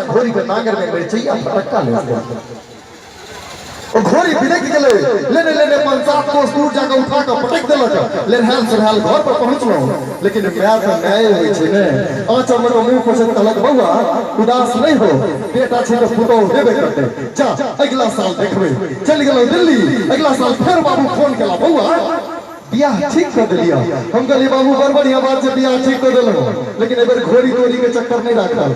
घोड़ी के नांगर में मिर्चैया फटक्का ले ओ घोड़ी बिलक गेलै। लेने लेने 5-7 कोस दूर जाके उठा के पटक देलक। लेनहाल सोनहाल घर पर पहुंचलहुं, लेकिन माय तऽ माय होइ छै ने। आँचर लऽ कऽ मुँह पोछैत कहलक, बौआ उदास नहि हो, बेटा छै तऽ पुतोहु हेबे करतै, जा अगिला साल देखबै। चलि गेलहुं दिल्ली। अगिला साल फेर बाबू फोन केला, बौआ बियाह ठीक कऽ देलियै। हम कहलियै, बाबू बड़ बढ़िया बात छै, बियाह ठीक कऽ देलहुँ, लेकिन एहि बेर घोड़ी तोड़ी के चक्कर नहि राखल।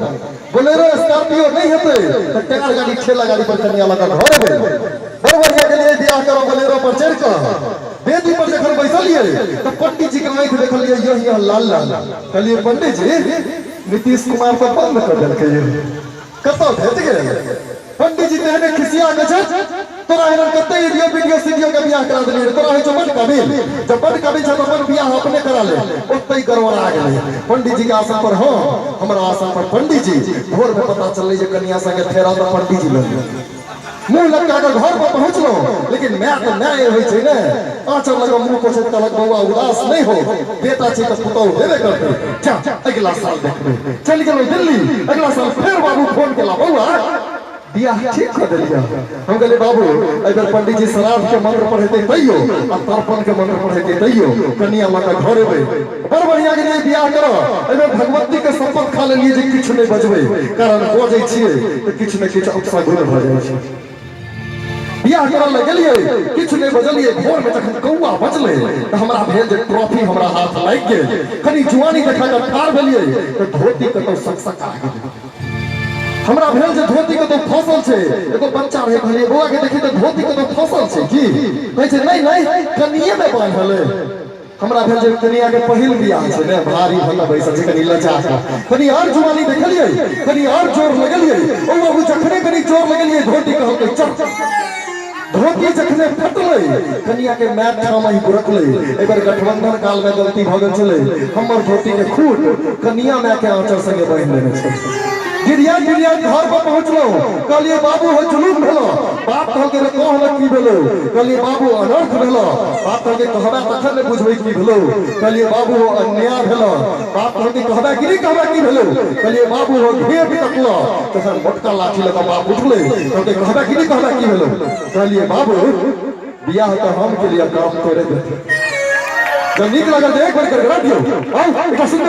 बोलेरो स्कॉर्पियो नहि हेतै तऽ टायर गाड़ी ठेला गाड़ी पर कनिया लऽ कऽ घर एबै। बड़ बढ़िया गेलियै बियाह करऽ बोलेरो पर चढ़ि कऽ। वेदी पर जखन बैसलियै तऽ पंडित जी के आँखि देखलियै यही यह लाल लाल। कहलियै, पंडित जी नीतीश कुमार तऽ बंद कऽ देलकै, कतऽ भेट गेल? पंडित जी तेहने खिसिया के छै, तोरा एहन कते ईडियो वीडियो सीडियो के बियाह करा देलियै, तोरा होइ छौ बड काबिल, जब बड काबिल छौ तऽ अपन बियाह अपने करा ले। ओतै गड़बड़ा गेलै। पंडित जी के आसन पर हम, हमरा आसन पर पंडित जी। भोर में पता चललै जे कनिया संगे फेरा तऽ पंडित जी लग। मुंह लटका के घर पर पहुंचलहुं, लेकिन माय तऽ माय होइ छै ने। आँचर लग मुंह पोछैत कहलक, बौआ उदास नहि हो, बेटा छै तऽ पुतोहु हेबे करतै, जा अगिला साल देखबै। चलि गेलहुं दिल्ली। अगिला साल फेर बाबू फोन केला, बौआ बियाह ठीक कऽ देलियै। हम कहलियै, बाबू एहि बेर पंडित जी श्राद्ध के मंत्र पढ़ेतै तैयो आ तर्पण के मंत्र पढ़ेतै तैयो कनिया लऽ कऽ घर एबै। बड़ बढ़िया गेलियै बियाह करऽ। एहि बेर भगवती के शपथ खा लेलियै जे किछु नहि बजबै, कारण बजै छियै तऽ किछु ने किछु अपसगुन भऽ जाइ छै। बियाह करऽ लए गेलियै, किछु नहि बजलियै। भोर में जखन कौआ बजलै तऽ हमरा भेल जे ट्रॉफी हमरा हाथ लागि गेल। कनि जुआनी देखा कऽ ठाढ़ भेलियै तऽ धोती कतौ सकसका गेलै। हमरा भेल जे धोती कतौ फसल छै। एगो बच्चा रहै, कहलियै, बौआ के देखी तऽ धोती कतौ फसल छै की? कहै छै, नहि नहि, कनिये में बान्हल अइ। हमरा भेल जे कनिया के पहिल बियाह छै ने, भारी भऽ कऽ बैसल छै, कनि लजा कऽ कनि और जुआनी देखलियै, कनि और जोर लगेलियै। ओ बाबू, जखने कनि जोर लगेलियै, धोती कहलकै चल। धोती जखने फटलै, कनिया के माय ठाम ही गुरकलै। एहि बेर गठबंधन काल में गलती भऽ गेल छलै, हमर धोती के खूट कनिया माय के आंचर संगे बान्हि लेने छलै। गिरिया गिरिया घर पर पहुंचलहुं, कहलियै, बाबू हो जुलूम भेलो। बाप कहलकै, रे कह ने की भेलो? कहलियै, बाबू अनर्थ भेलो। बाप कहलकै, कहबे तखन ने बुझबै की भेलो। कहलियै, बाबू हो अन्याय भेलो। बाप कहलकै, कहबे कि नहि कहबे की भेलो? कहलियै, बाबू हो घेट कटलो। तखन मोटका लाठी लऽ कऽ बाप उठलै, कहलकै, कहबे कि नहि कहबे की भेलो? कहलियै, बाबू बियाह तऽ हम के लिए काम तोरे देते। जब नीक लागल तऽ एक बेर गड़गड़ा दियौ। आउ एकटा सुन्दर